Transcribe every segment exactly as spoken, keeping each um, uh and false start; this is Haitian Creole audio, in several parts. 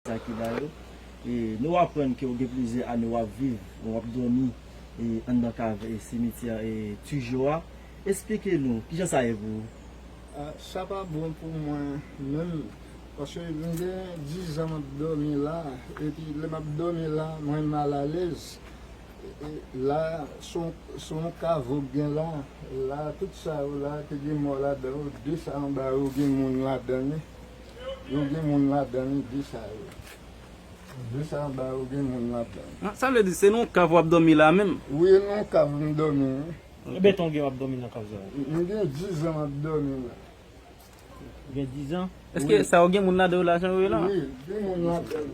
Sa ki ba yo. E, nou aprann ke w gen plizyè ane w ap viv, w ap dòmi, e, anndan kav, e, simityè, e, Tijo a. Esplike nou, kijan sa ye pou ou? Ah, sa pa bon pou mwen menm, paske m gen diz an m ap dòmi la, epi lè m ap dòmi la, mwen mal alèz. E, e, la, se yon, se yon kav ou gen la, la, tout sa yo la, te gen mò ladan yo, de sa anba yo, gen moun ladan li, yo gen moun ladan li, de sa yo. De sa anba yo, gen moun ladan li. Ah, sa vle di, se nan yon kav w ap dòmi la menm? Wi, nan yon kav m dòmi, wi. E beton gen w ap dòmi nan kav sa a? M gen diz an m ap dòmi la. Gen diz an? Èske sa yo gen moun ladan yo la, jan yo ye la? Wi, gen moun ladan.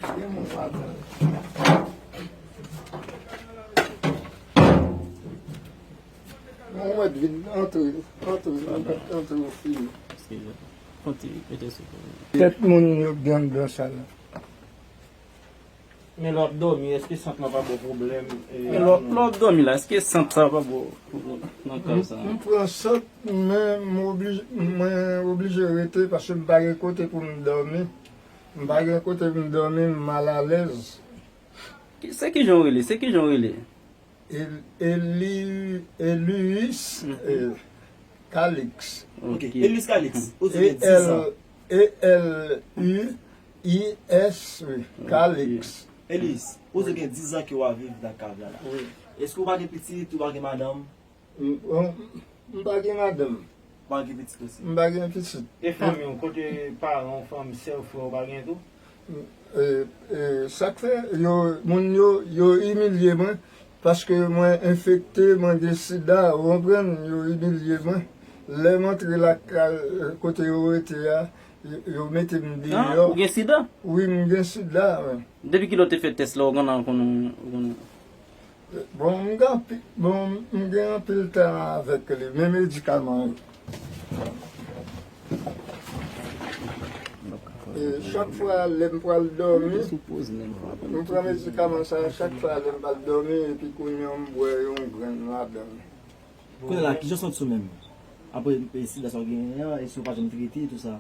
Gen moun ladan. Mwen mèt vin antre, antre, antre, antre, ou fini. Eskize. Kontinye, mete sou. Tèt moun yo gen anndan sa la. Men lè w ap dòmi, èske sant lan pa ba w pwoblèm? E, men lè w, lè w ap dòmi la, èske sant sa pa ba w pwoblèm nan kay sa? M, m pran sant, men m oblije, mwen oblije rete paske m pa gen kote pou m dòmi. M pa gen kote pou m dòmi, m mal alèz. Ki, se kijan w rele? Se kijan w rele? El-, Eli-, Elius, eh, Calix. Ok. Elius Calix, ou di gen diz an. E L, E L U I S, wi, Calix. Elius, ou di gen diz an ke w ap viv nan kav la la. Wi. Èske w pa gen pitit, ou pa gen madanm? M, m, m pa gen madanm. Ou pa gen pitit osi? M pa gen pitit. E fanmi w, kote paran w, fanmi, sè w, frè w, pa gen tou? E, e, sa k fè, yo, moun yo, yo imilye mwen, paske mwen enfekte, mwen gen sida, ou konprann, yo imilye mwen. Lè m antre lakay, kote yo rete a, yo, yo mete m deyò. Ou gen sida? Wi, m gen sida, wi. Depi kilè w te fè tès la, ou konn, ou konn, ou konn Bon, m gen anpi-, bon, m gen anpil tan avèk li, men medikaman yo. E chak fwa lè m pral dòmi, m pran medikaman sa a, chak fwa lè m pral dòmi, epi kounye a m bwè yon grenn ladan l. Kounye a la, kijan w santi w menm? Apre, e, sida sa w genyen an, èske w pa janm trete, tou sa?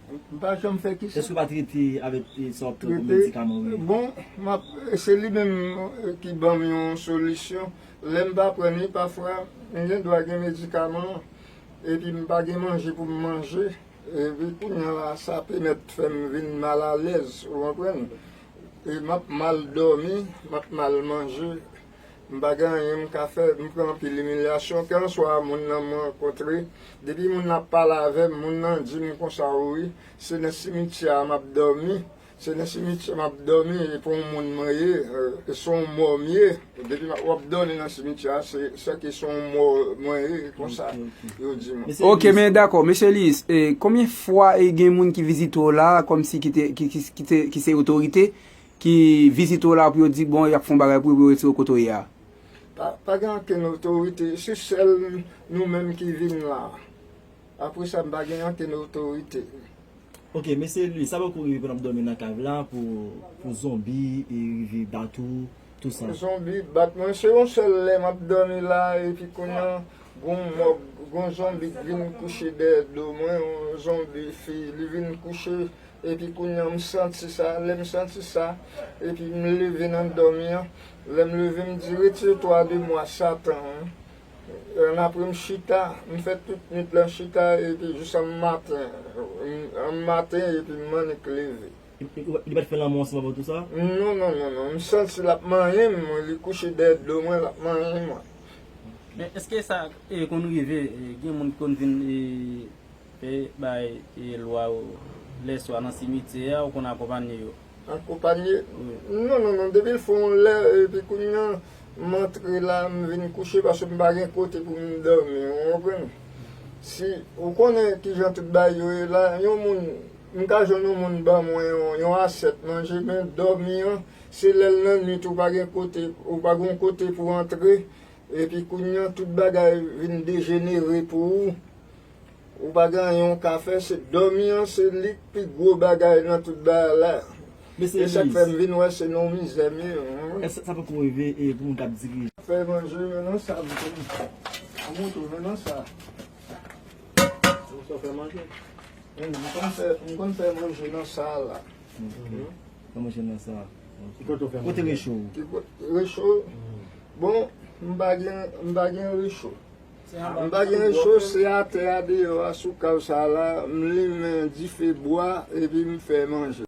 M pa janm fè kisa? Èske w pa trete avèk, e, sa w ap pran kòm medikaman, wi? Bon, m ap, se li menm, e, ki ban m yon solisyon. Lè m pa pran li, pafwa, m gen dwa gen medikaman, epi m pa gen manje pou m manje. Epi kounye a la, sa pèmèt fè m vin mal alèz, ou konprann? E m ap mal dòmi, m ap mal manje. M pa gen anyen m ka fè, m pran anpil imilyasyon. Kèlkanswa moun nan m rankontre, depi moun nan ap pale avè m, moun nan di m konsa, wi, se nan simityè a m ap dòmi. Se nan simityè a m ap dòmi, e pa yon moun mwen ye, e, se yon mò m ye. Depi w ap dòmi nan simityè a, se, se ke se yon mò mwen ye, konsa yo di mwen. Ok, men dakò, mesye Elius, e, konbyen fwa, e, gen moun ki vizite w la, kòmsi ki te, ki, ki, ki te, ki se otorite, ki vizite w la pou yo di, bon, y ap fè yon bagay pou yo, pou yo retire w kote w ye a? Pa, pa gen ankenn otorite, se sèl nou menm ki vin la. Apre sa, m pa gen ankenn otorite. Ok, mesye Elius, sa poko rive pou n ap dòmi nan kav la, pou, pou zonbi, e, rive bat ou, tou sa? Zonbi bat mwen, se yon sèl lè m ap dòmi la, epi kounye a, gon mò, gon zonbi k vin kouche dèyè do mwen, yon zonbi fi, li vin kouche. Epi kounye a, m santi sa, lè m santi sa, epi m leve nan dòmi an. Lè m leve, m di, retire twa de mwa Satan an. Annapre, m chita, m fè tout nwit lan chita, epi jis an maten, an maten, epi m annik leve. Li, li, li pa t fè lanmou ansanm avè w tou sa? Non, non, non, non, m santi l ap manyen m, li kouche dèyè do mwen, l ap manyen mwen. Men èske sa, e, konn rive, e, gen moun ki konn vin, e, e bay, e, lwa yo lèswa nan simityè a, ou konn akonpanye yo? Akonpanye? Wi. Non, non, non, depi l fè yon lè, epi kounye a, m antre la, m vin kouche paske m pa gen kote pou m dòmi, ou konprann? Si, ou konnen kijan tout bagay yo ye la, yon moun, m ka jwenn yon moun ban mwen yon, yon asyèt manje, men dòmi an, se lè l nan nwit, ou pa gen kote, ou pa gen kote pou antre, epi kounye a, tout bagay vin dejenere pou ou. Ou pa gen anyen w ka fè, se dòmi an, se li k pi gwo bagay nan tout bagay la. Mesye Elius. E sa k fè m vin wè se nan yon mizè m ye, wi. Èske sa poko rive, e, pou moun k ap dirije? Fè manje, men nan sa, m konn. An moto, men nan sa. Ou sa fè manje? M konn fè, m konn fè manje nan sa a la. Fè manje nan sa. Ki kote w fè Kote manje? Recho? Ki kot Recho? Bon, m pa gen, m pa gen Recho. M pa gen Recho, se atè a deyò a sou kaw sa a la, m limen dife bwa epi m fè manje.